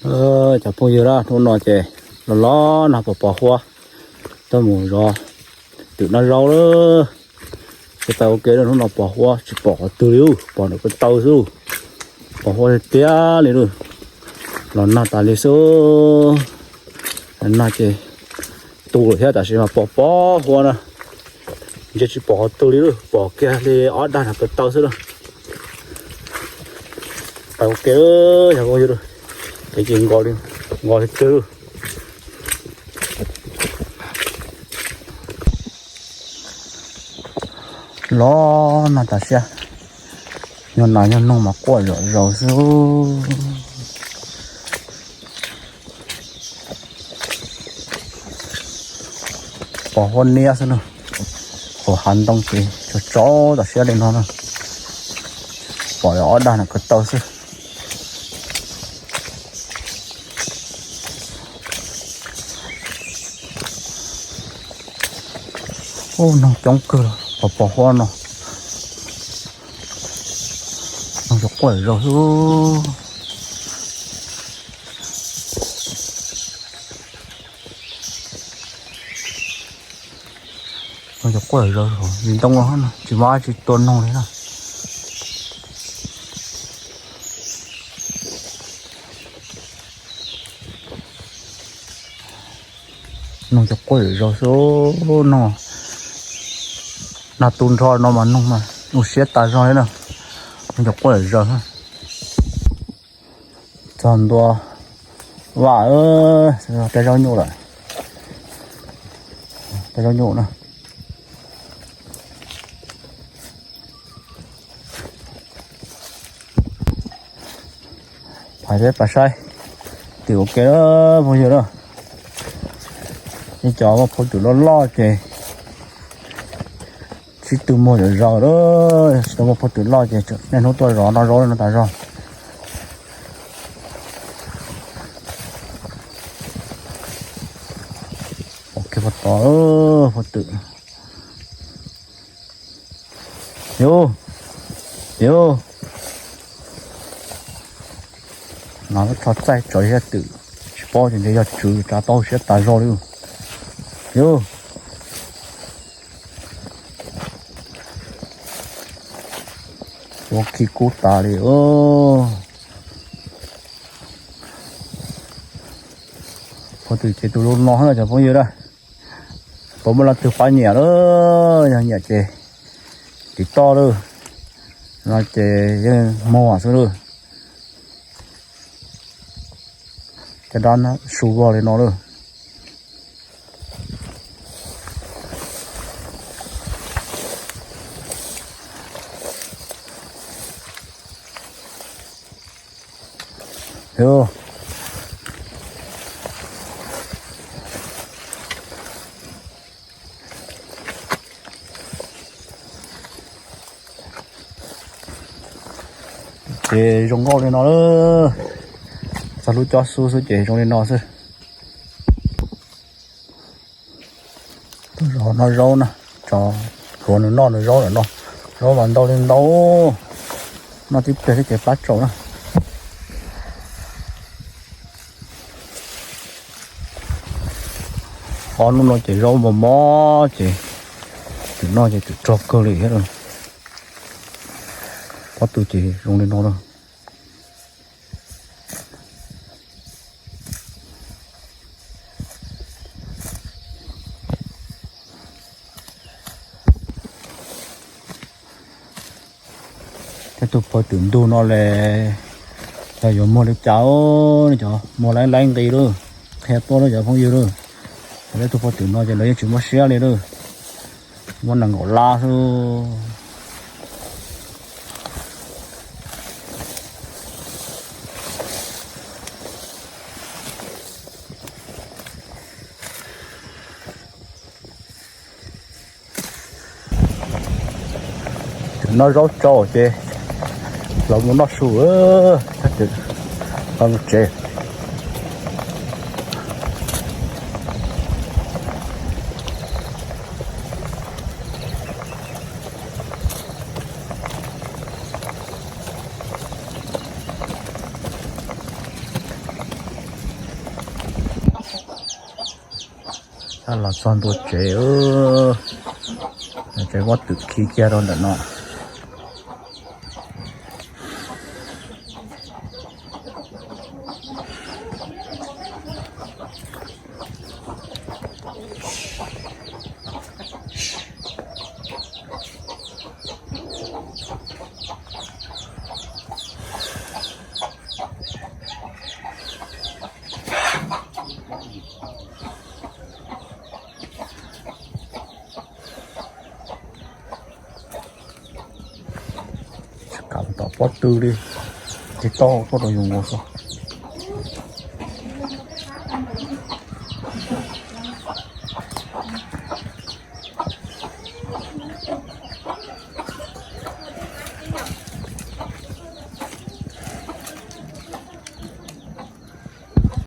Cov phooj ywg na, hnub no ces los los nag pos pos huab, tuaj mus zov twm noj zaub lawm. Ces pais ua ke lawm, hnub no pos huab tsis pom qhov twg li, pom ntawm ko taw xwb, pos huab tiag tiag li lawm. Los nag tas li xwb, nag ces tu lawm thiab, tab sis mas pos pos huab na, ntshe tsis pom qhov twg li lawm, pom kiag li ob dag nram ko taw xwb na. Pais ua ke, yog ua yog, ces ces nqos li, nqos li twg. Los nag tas siab, nyuag nas nyuag noog mas quaj zom zaws xwb. Pos huab niab xwb na, hauv hav ntoo ces tsaus tsaus tas siab li no na, pom ob dag nram ko taw xwb. Ub, noog coob kawg, pos pos huab no, noog cov quaj zom zaws xwb. Noog cov quaj zom zaws, viv ntoo no tsis muaj dab tsi tua noog li na. Noog cov quaj zom zaws xwb no. Nag tu nrho no mas noog mas zoo siab tas zog li na. Noog cov quaj zom zaws. Txog ntua vaj, tej zaub nyuj lawm, tej zaub nyuj na. Pais peb pais saib twm ua ke phooj ywg na. Ib cov muaj phau twm loj loj ces sib tw muag zom zaws lawm, tsis tau muaj phau twm loj ces niaj hnub tuaj zov noj zaub no tas zog. Ua ke pov tod, phau twm. Yus, yus, no lub tsho txaij tso ib twm, tsis paub tias ntshe yog tswv tsav tau siab tas zog li. Yus, ua khi kub tas li. Phau twm ces tus zoo no na cov phooj ywg na. Puas muaj leej twg pab nyiam lawm, yog nyiam ces tiv toj lawm, no ces yeej muag xwb lawm. Caj dab su vog li no lawm. Ces zoo nkauj li no lawm, txog lub cob xub xwb ces zoo li no xwb. Zov noj zaub na, tso hluas nws noj nws zaub lawm no. Zaub mas ntau li ntau, noj tib pliag thiab ces plab tsaus na. Ob hnub no ces zaub mos mos ces twm noj ces twm rog kawg li thiab. Pob tw ces zoo li no lawm. Tej tug phau twm ntug no les yog yuav muag li cas, cov muag laib laib nqis lawm, qhia tuaj lawm cov phooj ywg lawm. Tej tug phau twm no ces lawv yeej tsis muab siab li lawm, muab nees nkaum lab xwb. Twm noj zaub tsau ces los mus noj su, twm los mus tsev. Tab los txog ntua tsev, tsev pob twm khi kiag rau ntawm no. Tsis kam tom pob tw li, tig toj tuaj rau yus nkaus xwb.